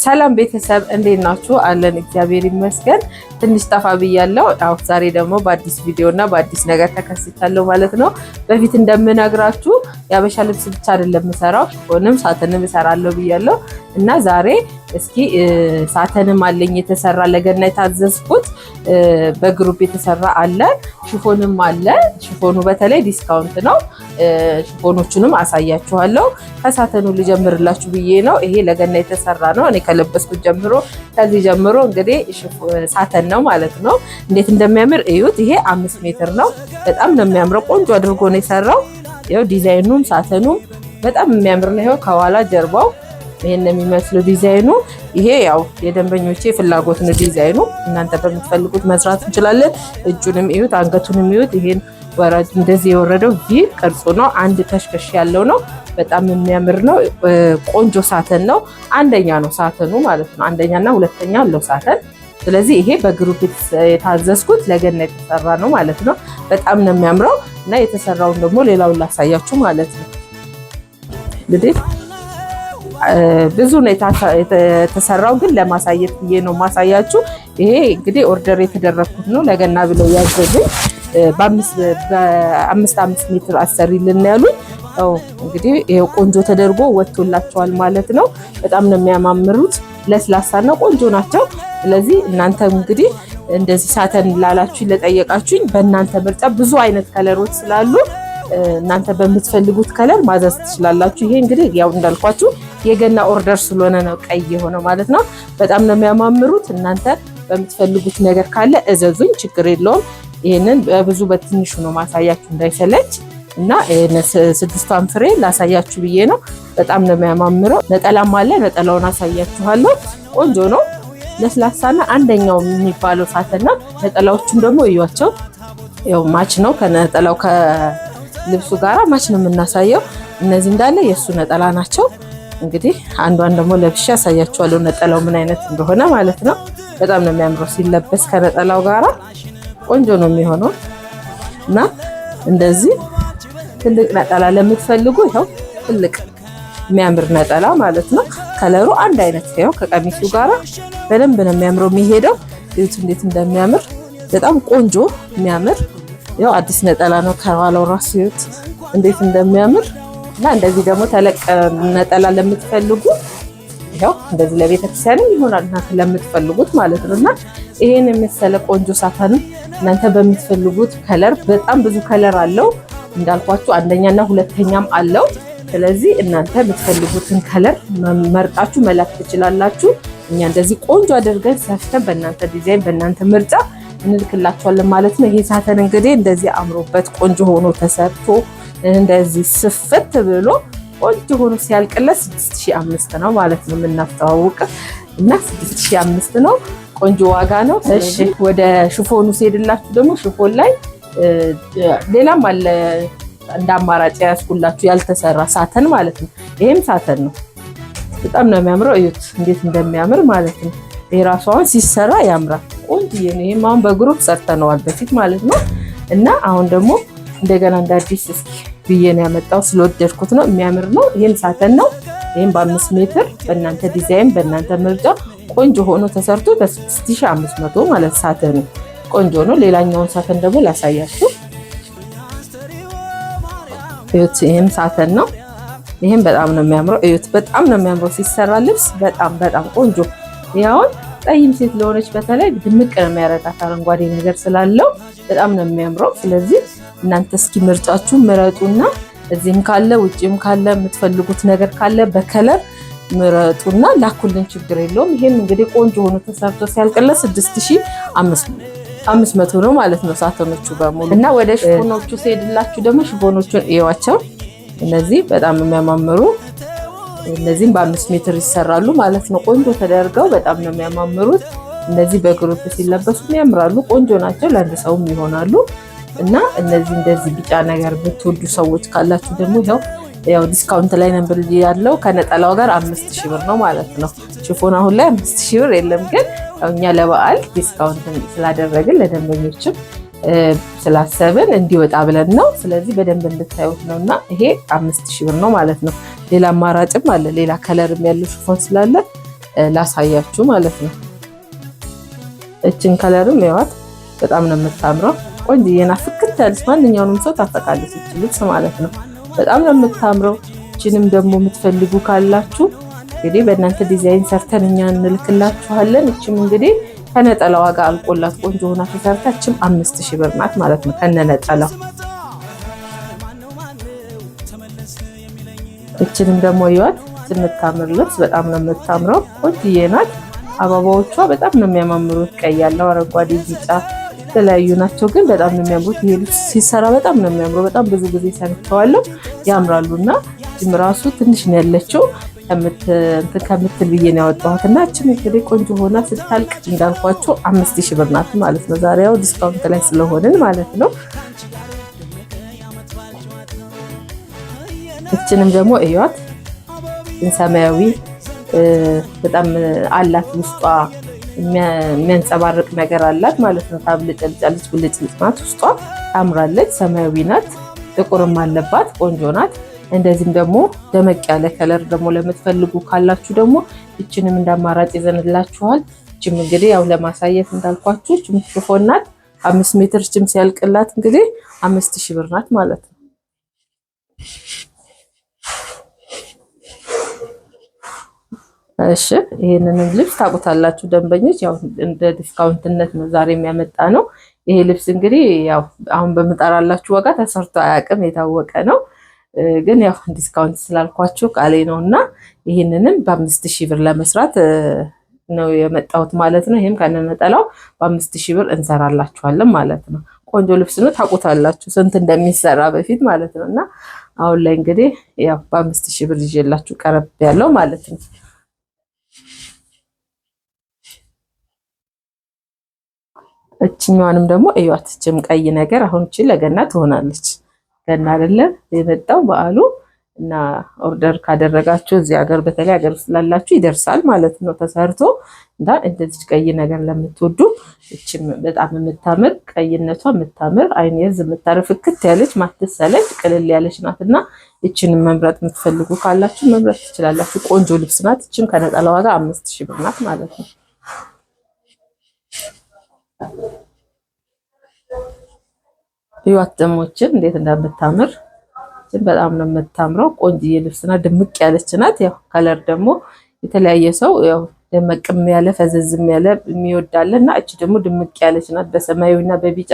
ሰላም ቤተሰብ እንዴት ናችሁ? አለን እግዚአብሔር ይመስገን። ትንሽ ጠፋ ብያለሁ። አዎ ዛሬ ደግሞ በአዲስ ቪዲዮ እና በአዲስ ነገር ተከስቻለሁ ማለት ነው። በፊት እንደምነግራችሁ የአበሻ ልብስ ብቻ አይደለም የምሰራው፣ ሽፎንም satin ም እሰራለሁ ብያለሁ እና ዛሬ እስኪ satin ም አለኝ የተሰራ ለገና የታዘዝኩት በ group የተሰራ አለ፣ ሽፎንም አለ። ሽፎኑ በተለይ discount ነው። ሽፎኖቹንም አሳያችኋለሁ። ከ satin ኑ ልጀምርላችሁ ብዬ ነው። ይሄ ለገና የተሰራ ነው። እኔ ከለበስኩት ጀምሮ ከዚህ ጀምሮ እንግዲህ satin ነው ማለት ነው። እንዴት እንደሚያምር እዩት። ይሄ 5 ሜትር ነው። በጣም ነው የሚያምረው። ቆንጆ አድርጎ ነው የሰራው። ይኸው ዲዛይኑም satin ኑም በጣም የሚያምር ነው። ይኸው ከኋላ ጀርባው ይሄን የሚመስለው ዲዛይኑ። ይሄ ያው የደንበኞቼ ፍላጎት ነው ዲዛይኑ። እናንተ በምትፈልጉት መስራት እንችላለን። እጁንም እዩት፣ አንገቱንም እዩት። ይሄን ወራጅ እንደዚህ የወረደው V ቅርጹ ነው። አንድ ከሽከሽ ያለው ነው። በጣም የሚያምር ነው። ቆንጆ satin ነው። አንደኛ ነው satin ኑ ማለት ነው። አንደኛና ሁለተኛ አለው satin። ስለዚህ ይሄ በ group የታዘዝኩት ለገና የተሰራ ነው ማለት ነው። በጣም ነው የሚያምረው እና የተሰራውን ደግሞ ሌላውን ላሳያችሁ ማለት ነው። እንግዲህ ብዙ ነው የተሰራው፣ ግን ለማሳየት ብዬ ነው ማሳያችሁ። ይሄ እንግዲህ order የተደረግኩት ነው ለገና ብለው ያዘዙኝ በአምስት 5 ሜትር አሰሪልን ያሉኝ። ያው እንግዲህ ይሄው ቆንጆ ተደርጎ ወጥቶላቸዋል ማለት ነው። በጣም ነው የሚያማምሩት፣ ለስላሳና ቆንጆ ናቸው። ስለዚህ እናንተ እንግዲህ እንደዚህ satin ላላችሁኝ ለጠየቃችሁኝ በእናንተ ምርጫ ብዙ አይነት color ኦች ስላሉ እናንተ በምትፈልጉት color ማዘዝ ትችላላችሁ። ይሄ እንግዲህ ያው እንዳልኳችሁ የገና order ስለሆነ ነው ቀይ የሆነው ማለት ነው። በጣም ነው የሚያማምሩት። እናንተ በምትፈልጉት ነገር ካለ እዘዙኝ፣ ችግር የለውም። ይህንን በብዙ በትንሹ ነው ማሳያችሁ እንዳይሰለች እና ስድስቷን ፍሬ ላሳያችሁ ብዬ ነው። በጣም ነው የሚያማምረው። ነጠላም አለ፣ ነጠላውን አሳያችኋለሁ። ቆንጆ ነው፣ ለስላሳና አንደኛው የሚባለው satin ና ነጠላዎቹን ደግሞ እዩዋቸው። ያው match ነው ከነጠላው ከልብሱ ጋራ match ነው የምናሳየው። እነዚህ እንዳለ የእሱ ነጠላ ናቸው። እንግዲህ አንዷን ደግሞ ለብሼ አሳያችኋለሁ ነጠላው ምን አይነት እንደሆነ ማለት ነው። በጣም ነው የሚያምረው ሲለበስ ከነጠላው ጋራ ቆንጆ ነው የሚሆነው እና እንደዚህ ትልቅ ነጠላ ለምትፈልጉ ይኸው ትልቅ የሚያምር ነጠላ ማለት ነው። Color ኡ አንድ አይነት ይኸው ከቀሚሱ ጋራ በደንብ ነው የሚያምረው የሚሄደው። እዩት እንዴት እንደሚያምር፣ በጣም ቆንጆ የሚያምር ያው አዲስ ነጠላ ነው። ከኋላው ራሱ እዩት እንዴት እንደሚያምር። እና እንደዚህ ደግሞ ተለቅ ነጠላ ለምትፈልጉ ይኸው እንደዚህ ለቤተክርስቲያንም ይሆናል እናንተ ለምትፈልጉት ማለት ነው። እና ይሄን የመሰለ ቆንጆ satin እናንተ በምትፈልጉት color፣ በጣም ብዙ color አለው እንዳልኳችሁ አንደኛና ሁለተኛም አለው። ስለዚህ እናንተ የምትፈልጉትን color መርጣችሁ መላክ ትችላላችሁ። እኛ እንደዚህ ቆንጆ አድርገን ሰፍተን በእናንተ ዲዛይን በእናንተ ምርጫ እንልክላችኋለን ማለት ነው። ይሄ satin እንግዲህ እንደዚህ አምሮበት ቆንጆ ሆኖ ተሰርቶ እንደዚህ ስፍት ብሎ ቆንጆ ሆኖ ሲያልቅለት 6005 ነው ማለት ነው የምናስተዋውቅ እና 6005 ነው። ቆንጆ ዋጋ ነው። እሺ ወደ ሽፎኑ ሲሄድላችሁ ደግሞ ሽፎን ላይ ሌላም አለ እንደ አማራጭ ያዝኩላችሁ ያልተሰራ satin ማለት ነው። ይሄም satin ነው። በጣም ነው የሚያምረው። እዩት እንዴት እንደሚያምር ማለት ነው። ይሄ ራሱ አሁን ሲሰራ ያምራል። ቆንጆዬ ነው። ይሄም አሁን በ group ሰርተነዋል በፊት ማለት ነው። እና አሁን ደግሞ እንደገና እንደ አዲስ እስኪ ብዬ ነው ያመጣው ስለወደድኩት ነው። የሚያምር ነው። ይሄም satin ነው። ይሄም በ5 ሜትር በእናንተ ዲዛይን በእናንተ ምርጫ ቆንጆ ሆኖ ተሰርቶ በ6500 ማለት satin ኑ ቆንጆ ነው። ሌላኛውን satin ደግሞ ላሳያችሁ። እዩት። ይሄም satin ነው። ይሄም በጣም ነው የሚያምረው። እዩት፣ በጣም ነው የሚያምረው ሲሰራ ልብስ በጣም በጣም ቆንጆ። ያውን ጠይም ሴት ለሆነች በተለይ ድምቅ ነው የሚያረጋት አረንጓዴ ነገር ስላለው በጣም ነው የሚያምረው። ስለዚህ እናንተ እስኪ ምርጫችሁ ምረጡና እዚህም ካለ ውጭም ካለ የምትፈልጉት ነገር ካለ በ color ምረጡና ላኩልን፣ ችግር የለውም። ይሄም እንግዲህ ቆንጆ ሆኖ ተሰርቶ ሲያልቅለት 6500 ነው ማለት ነው satin ኖቹ በሙሉ። እና ወደ ሽፎኖቹ ሲሄድላችሁ ደግሞ ሽፎኖቹን እዩዋቸው። እነዚህ በጣም የሚያማምሩ እነዚህም በ5 ሜትር ይሰራሉ ማለት ነው። ቆንጆ ተደርገው በጣም ነው የሚያማምሩት። እነዚህ በ group ሲለበሱ ያምራሉ፣ ቆንጆ ናቸው፣ ለአንድ ሰውም ይሆናሉ። እና እነዚህ እንደዚህ ቢጫ ነገር ብትወዱ ሰዎች ካላችሁ ደግሞ ይኸው ያው discount ላይ ነበር ያለው፣ ከነጠላው ጋር 5000 ብር ነው ማለት ነው። ሽፎን አሁን ላይ 5000 ብር የለም፣ ግን ያው እኛ ለበዓል discount ስላደረግን ለደንበኞችም ስላሰብን እንዲወጣ ብለን ነው። ስለዚህ በደንብ እንድታዩት ነው እና ይሄ 5000 ብር ነው ማለት ነው። ሌላ አማራጭም አለ። ሌላ color ም ያለው ሽፎን ስላለ ላሳያችሁ ማለት ነው። እችን color ም ያዋት በጣም ነው የምታምረው። ቆንጅዬ ናት፣ ፍክት ያለች ማንኛውንም ሰው ታፈቃለች እች ልብስ ማለት ነው። በጣም ነው የምታምረው። እችንም ደግሞ የምትፈልጉ ካላችሁ እንግዲህ በእናንተ ዲዛይን ሰርተን እኛ እንልክላችኋለን። እችም እንግዲህ ከነጠላዋ ጋር አልቆላት ቆንጆ ሆና ተሰርታ እችም 5000 ብር ናት ማለት ነው ከነነጠላው። እችንም ደግሞ ይዋት የምታምር ልብስ በጣም ነው የምታምረው። ቆንጅዬ ናት። አበባዎቿ በጣም ነው የሚያማምሩት። ቀይ ያለው፣ አረንጓዴ፣ ቢጫ የተለያዩ ናቸው፣ ግን በጣም ነው የሚያምሩት። ይሄ ልብስ ሲሰራ በጣም ነው የሚያምረው። በጣም ብዙ ጊዜ ሰርቸዋለሁ። ያምራሉና እችም ራሱ ትንሽ ነው ያለችው ከምትል ብዬ ነው ያወጣኋት እና እችም እንግዲህ ቆንጆ ሆና ስታልቅ እንዳልኳቸው 5000 ብር ናት ማለት ነው። ዛሬ ያው discount ላይ ስለሆንን ማለት ነው። እችንም ደግሞ እዩዋት ሰማያዊ በጣም አላት ውስጧ የሚያንጸባርቅ ነገር አላት ማለት ነው። ታብለጨልጫለች፣ ብልጭልጭ ናት ውስጧ ታምራለች። ሰማያዊ ናት፣ ጥቁርም አለባት፣ ቆንጆ ናት። እንደዚህም ደግሞ ደመቅ ያለ color ደግሞ ለምትፈልጉ ካላችሁ ደግሞ እችንም እንዳማራጭ ይዘንላችኋል። እችም እንግዲህ ያው ለማሳየት እንዳልኳችሁ እችም chiffon ናት። 5 ሜትር እችም ሲያልቅላት እንግዲህ 5000 ብር ናት ማለት ነው። እሺ ይሄንንም ልብስ ታውቁታላችሁ ደንበኞች፣ ያው እንደ discount ነት ነው ዛሬ የሚያመጣ ነው። ይሄ ልብስ እንግዲህ ያው አሁን በምጠራላችሁ ዋጋ ተሰርቶ አያውቅም፣ የታወቀ ነው። ግን ያው discount ስላልኳችሁ ቃሌ ነውና ይሄንንም በ5000 ብር ለመስራት ነው የመጣሁት ማለት ነው። ይሄም ከነነጠላው በ5000 ብር እንሰራላችኋለን ማለት ነው። ቆንጆ ልብስ ነው፣ ታውቁታላችሁ ስንት እንደሚሰራ በፊት ማለት ነው። እና አሁን ላይ እንግዲህ ያው በ5000 ብር ይዤላችሁ ቀረብ ያለው ማለት ነው። እችኛዋንም ደግሞ እዩዋት። እችም ቀይ ነገር አሁን እቺ ለገና ትሆናለች። ገና አይደለም የመጣው በዓሉ እና order ካደረጋችሁ እዚህ ሀገር በተለይ ሀገር ውስጥ ላላችሁ ይደርሳል ማለት ነው ተሰርቶ። እና እንደዚች ቀይ ነገር ለምትወዱ እችም በጣም የምታምር ቀይነቷ የምታምር አይን የዝ የምታርፍ ፍክት ያለች ማትሰለች ቅልል ያለች ናትና እችንም መምረጥ የምትፈልጉ ካላችሁ መምረጥ ትችላላችሁ። ቆንጆ ልብስ ናት። እችም ከነጠላዋ ጋር 5000 ብር ናት ማለት ነው። እዩዋት ደግሞ እችን እንዴት እንደምታምር እችን በጣም ነው የምታምረው። ቆንጅዬ ልብስ ናት፣ ድምቅ ያለች ናት። ያው color ደግሞ የተለያየ ሰው ያው ደመቅም ያለ ፈዘዝም ያለ የሚወዳለ እና እች ደግሞ ድምቅ ያለች ናት። በሰማያዊና በቢጫ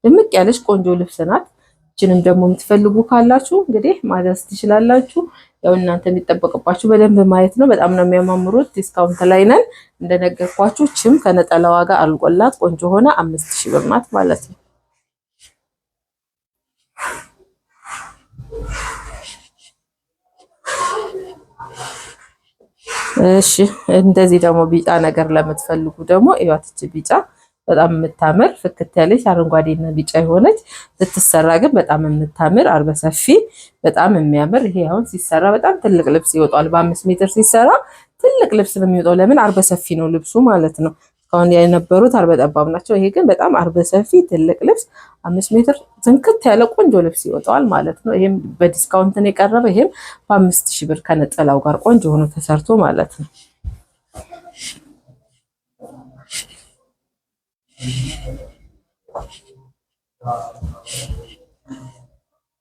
ድምቅ ያለች ቆንጆ ልብስ ናት። እችንም ደግሞ የምትፈልጉ ካላችሁ እንግዲህ ማዘዝ ትችላላችሁ። ያው እናንተ የሚጠበቅባችሁ በደንብ ማየት ነው። በጣም ነው የሚያማምሩት። discount ላይ ነን እንደነገርኳችሁ። እችም ከነጠላዋ ጋር አልቆላት ቆንጆ ሆነ 5000 ብር ናት ማለት ነው። እሺ እንደዚህ ደግሞ ቢጫ ነገር ለምትፈልጉ ደግሞ እዩዋት። እች ቢጫ በጣም የምታምር ፍክት ያለች አረንጓዴና ቢጫ የሆነች ስትሰራ ግን በጣም የምታምር አርበ ሰፊ በጣም የሚያምር ይሄ አሁን ሲሰራ በጣም ትልቅ ልብስ ይወጣል። በ5 ሜትር ሲሰራ ትልቅ ልብስ ነው የሚወጣው። ለምን አርበ ሰፊ ነው ልብሱ ማለት ነው። እስካሁን የነበሩት አርበ ጠባብ ናቸው። ይሄ ግን በጣም አርበ ሰፊ ትልቅ ልብስ 5 ሜትር ዝንክት ያለ ቆንጆ ልብስ ይወጣዋል ማለት ነው። ይሄም በ discount ነው የቀረበ። ይሄም በ5000 ብር ከነጠላው ጋር ቆንጆ ሆኖ ተሰርቶ ማለት ነው።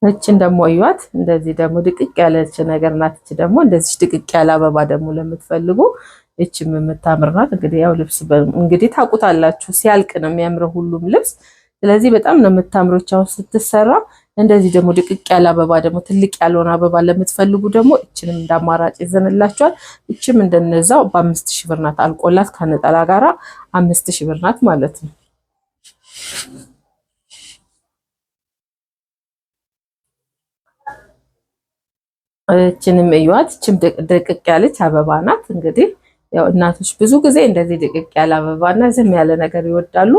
እችን ደግሞ እዩዋት። እንደዚህ ደግሞ ድቅቅ ያለች ነገር ናት። እች ደግሞ እንደዚህ ድቅቅ ያለ አበባ ደግሞ ለምትፈልጉ እችም የምታምር ናት። እንግዲህ ያው ልብስ እንግዲህ ታውቁታላችሁ፣ ሲያልቅ ነው የሚያምረው ሁሉም ልብስ። ስለዚህ በጣም ነው የምታምረው አሁን ስትሰራ። እንደዚህ ደግሞ ድቅቅ ያለ አበባ ደግሞ ትልቅ ያልሆነ አበባ ለምትፈልጉ ደግሞ እችንም እንዳማራጭ ይዘንላችኋል። እችም እንደነዛው በ5000 ብር ናት። አልቆላት ከነጠላ ጋራ 5000 ብር ናት ማለት ነው። እችንም እዩዋት። እችም ድቅቅ ያለች አበባ ናት። እንግዲህ ያው እናቶች ብዙ ጊዜ እንደዚህ ድቅቅ ያለ አበባና ዝም ያለ ነገር ይወዳሉ።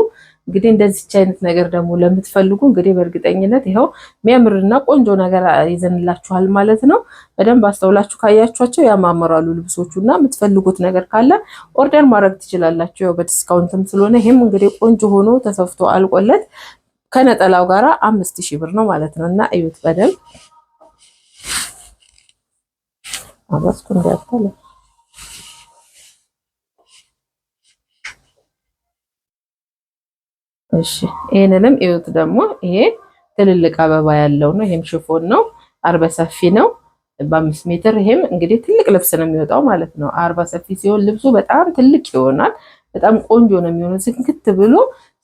እንግዲህ እንደዚች አይነት ነገር ደግሞ ለምትፈልጉ እንግዲህ በእርግጠኝነት ይኸው የሚያምርና ቆንጆ ነገር ይዘንላችኋል ማለት ነው። በደንብ አስተውላችሁ ካያችኋቸው ያማምራሉ ልብሶቹ እና የምትፈልጉት ነገር ካለ order ማድረግ ትችላላችሁ። ያው በ discount ም ስለሆነ ይሄም እንግዲህ ቆንጆ ሆኖ ተሰፍቶ አልቆለት ከነጠላው ጋራ 5000 ብር ነው ማለት ነው እና እዩት በደንብ አባስኩ እንዲያታለ እሺ ይሄንንም እዩት ደግሞ ይሄ ትልልቅ አበባ ያለው ነው። ይሄም chiffon ነው። አርበ ሰፊ ነው በ5 ሜትር። ይሄም እንግዲህ ትልቅ ልብስ ነው የሚወጣው ማለት ነው። አርበ ሰፊ ሲሆን ልብሱ በጣም ትልቅ ይሆናል። በጣም ቆንጆ ነው የሚሆነው። ዝንክት ብሎ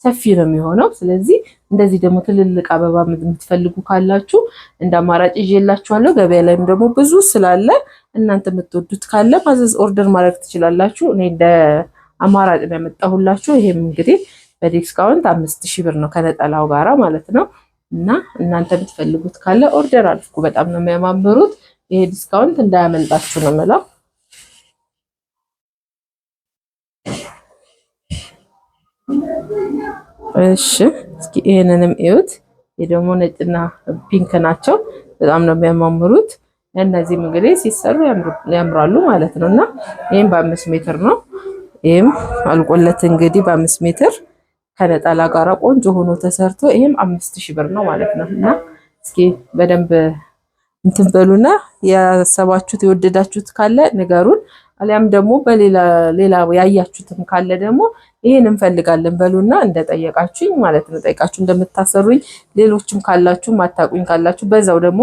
ሰፊ ነው የሚሆነው። ስለዚህ እንደዚህ ደግሞ ትልልቅ አበባ የምትፈልጉ ካላችሁ እንደ አማራጭ ይዤላችኋለሁ። ገበያ ላይም ደግሞ ብዙ ስላለ እናንተ የምትወዱት ካለ ማዘዝ order ማድረግ ትችላላችሁ። እኔ እንደ አማራጭ ነው ያመጣሁላችሁ። ይሄም እንግዲህ በ discount 5,000 ብር ነው ከነጠላው ጋራ ማለት ነው። እና እናንተ የምትፈልጉት ካለ order አድርጉ። በጣም ነው የሚያማምሩት። ይሄ discount እንዳያመልጣችሁ ነው የምለው። እሺ እስኪ ይሄንንም እዩት። ይሄ ደግሞ ነጭና pink ናቸው። በጣም ነው የሚያማምሩት። እነዚህም እንግዲህ ሲሰሩ ያምራሉ ማለት ነው። እና ይሄም በ5 ሜትር ነው። ይሄም አልቆለት እንግዲህ በ5 ሜትር ከነጠላ ጋራ ቆንጆ ሆኖ ተሰርቶ ይሄም 5,000 ብር ነው ማለት ነው። እና እስኪ በደንብ እንትን በሉና ያሰባችሁት የወደዳችሁት ካለ ንገሩን። አሊያም ደግሞ በሌላ ሌላ ያያችሁትም ካለ ደግሞ ይሄን እንፈልጋለን በሉና እንደጠየቃችሁኝ ማለት ነው። ጠይቃችሁ እንደምታሰሩኝ ሌሎችም ካላችሁ ማታቁኝ ካላችሁ በዛው ደግሞ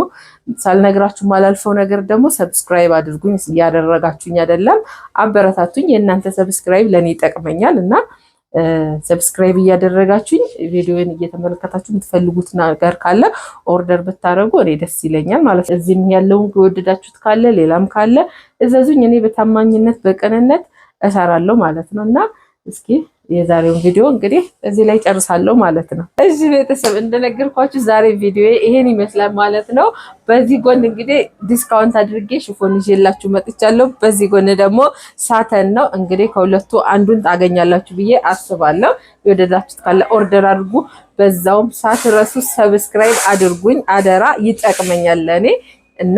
ሳልነግራችሁ ማላልፈው ነገር ደግሞ subscribe አድርጉኝ። እያደረጋችሁኝ አይደለም፣ አበረታቱኝ። የእናንተ subscribe ለእኔ ይጠቅመኛል እና subscribe እያደረጋችሁኝ ቪዲዮን እየተመለከታችሁ የምትፈልጉት ነገር ካለ order ብታደርጉ እኔ ደስ ይለኛል ማለት ነው። እዚህም ያለውን የወደዳችሁት ካለ ሌላም ካለ እዘዙኝ። እኔ በታማኝነት በቅንነት እሰራለሁ ማለት ነው እና እስኪ የዛሬውን ቪዲዮ እንግዲህ እዚህ ላይ ጨርሳለሁ ማለት ነው። እዚህ ቤተሰብ እንደነገርኳችሁ ዛሬ ቪዲዮ ይሄን ይመስላል ማለት ነው። በዚህ ጎን እንግዲህ discount አድርጌ chiffon ይዤላችሁ መጥቻለሁ። በዚህ ጎን ደግሞ satin ነው። እንግዲህ ከሁለቱ አንዱን ታገኛላችሁ ብዬ አስባለሁ። የወደዳችሁት ካለ order አድርጉ። በዛውም ሳትረሱ subscribe አድርጉኝ አደራ፣ ይጠቅመኛል ለእኔ እና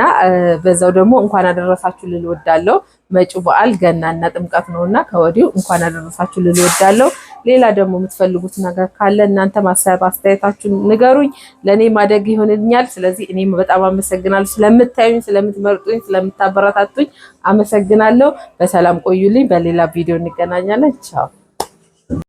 በዛው ደግሞ እንኳን አደረሳችሁ ልል እወዳለሁ። መጪው በዓል ገናና ጥምቀት ነውና ከወዲሁ እንኳን አደረሳችሁ ልል እወዳለሁ። ሌላ ደግሞ የምትፈልጉት ነገር ካለ እናንተ ማሰብ አስተያየታችሁን ንገሩኝ፣ ለእኔ ማደግ ይሆንልኛል። ስለዚህ እኔም በጣም አመሰግናለሁ ስለምታዩኝ፣ ስለምትመርጡኝ፣ ስለምታበረታቱኝ አመሰግናለሁ። በሰላም ቆዩልኝ። በሌላ ቪዲዮ እንገናኛለን። ቻው።